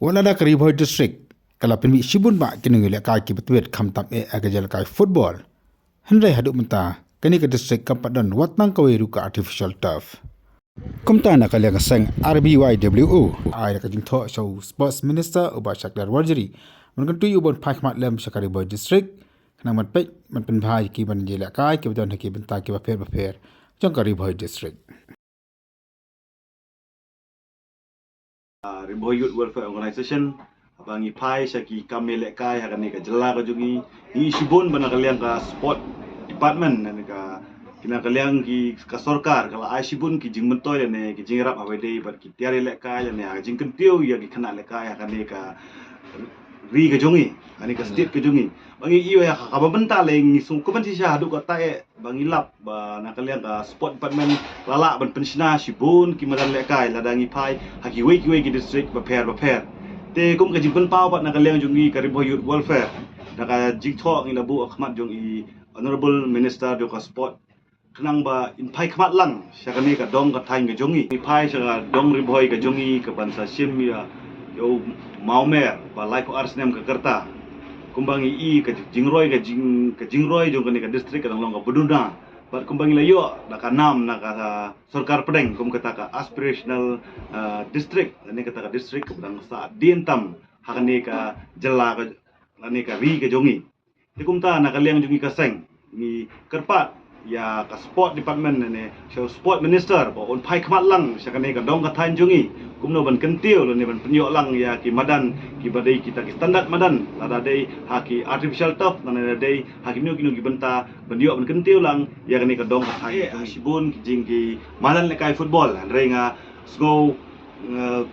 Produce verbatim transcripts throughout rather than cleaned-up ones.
Wat lada ka Ri Bhoi District ka la pynmih shibun bah ki nongïalehkai kiba tbit khamtam eh ha ka jingïalehkai football, hynrei haduh mynta kane ka district kam pat don wat tang kawei ruh ka artificial turf. Kumta na ka liang ka seng R B Y W O ai da ka jingthoh sha u Sports Minister u Bah Shakliar Warjri ban kyntu ïa u ban phai khmat lem sha ka Ri Bhoi District khnang ban peit ban pynbha ïa ki ban jingïalehkai kiba don ha ki bynta kiba pher bapher jong ka Ri Bhoi District. Ah, Ri Bhoi Youth Welfare Organization, haba ngi phai sha ki kam ïalehkai ha kane ka jylla ka jong ngi, ngi shibun ba na ka liang ka sport department, na ka, ki na ka liang ki ka sorkar ka la ai shibun ki jingmyntoi lane ki jingïarap haba ïadei bad ki tiar ïalehkai lane ha ka jingkyntiew ïa ki khynnah lehkai ha kane ka ri ka jong ngi, ha kane ka state ka jong ngi. Ba ngi ïoh ïa ka, kaba mynta lei ngi sngewkmen shisha haduh katta eh ba ngi lap ba na ka liang ka sport department la lah ban pynshna shibun ki madan lehkai lada ngi phai ha kiwei kiwei ki district bapher bapher. Te kum ka jingpynpaw pat na ka liang jong ngi ka Ri Bhoi Youth Welfare, na ka jingthoh ngi la buh ha khmat jong i Honorable Minister jong ka sport, khnang ba in phai khmat lang sha kane ka dong ka thaiñ ka jong ngi. Ngi phai sha ka dong Ri Bhoi ka jong ngi ka ban sa shim ïa, ïa u mawmer ba laiphew ar snem ka rta. Kumba ngi i ka jingroi ka jing, ka jingroi jong kane ka district ka dang long kaba duna. Bad kumba ngi la ïoh da ka nam na ka, ah, sorkar pdeng kum kata ka aspirational, ah, district, lane kata ka district kaba dang sa dien tam ha kane ka jylla ka, lane ka ri ka jong ngi. Te kumta na ka liang jong ngi ka seng ngi kyrpad ïa ka sport department lane sha u sport minister ba un phai khmat lang sha kane ka dong ka thaiñ jong ngi kumno ban kyntiew lane ban pynïoh lang ïa ki madan kiba dei kita ki standard madan, lada dei ha ki artificial turf lane lada dei ha kino kino ki bynta ban ïoh ban kyntiew lang ïa kane ka dong ka thaiñ. Eh, shibun ki jing ki madan lehkai football, hynrei nga sngew, eh,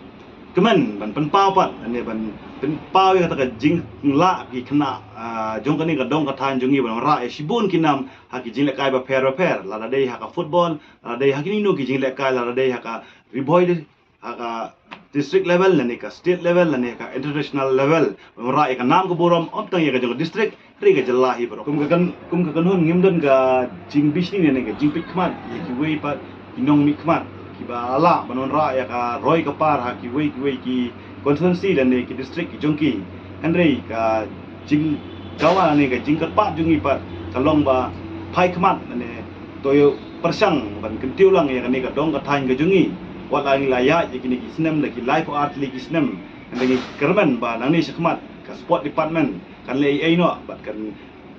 kmen ban pynpaw pat, ne ban pynpaw ïa kata ka jinglah ki khynnah, ah, jong kane ka dong ka thaiñ jong ngi ban wanrah ïa shibun ki nam ha ki jinglehkai bapher bapher, lada dei ha ka football, lada dei ha kino kino ki jinglehkai, lada dei ha ka Ri Bhoi, ha ka district level lane ka state level lane ka international level, ban wanrah ïa ka nam ka burom ym tang ïa ka jong ka district, hynrei ka jylla hi baroh. Kum ka kyn, kum ka kynhun ngim don ka jingbishni ne ka jingpeit khmat ïa kiwei pat ki nongmihkhmat kiba lah ban wanrah ïa ka roi ka par ha kiwei kiwei ki constituency lane ki district ki jong ki. Hynrei ka jingdawa ne ka jingkyrpad jong ngi pat ka long ba phai khmat lane to ïoh pyrshang ban kyntiew lang ïa kane ka dong ka thaiñ ka jong ngi. Wat la ngi la ïaid ïa kine ki snem da ki laiphew ar tylli ki snem, hynrei ngi kyrmen ba nangne shakhmat ka sport department kan leh ei ei noh bad kan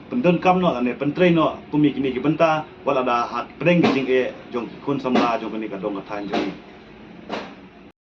pyndonkam noh lane pyntrei noh kum ïa kine ki bynta wat la da ha pdeng ka jingeh jong ki khun samla jong kane ka dong ka thaiñ jong ngi.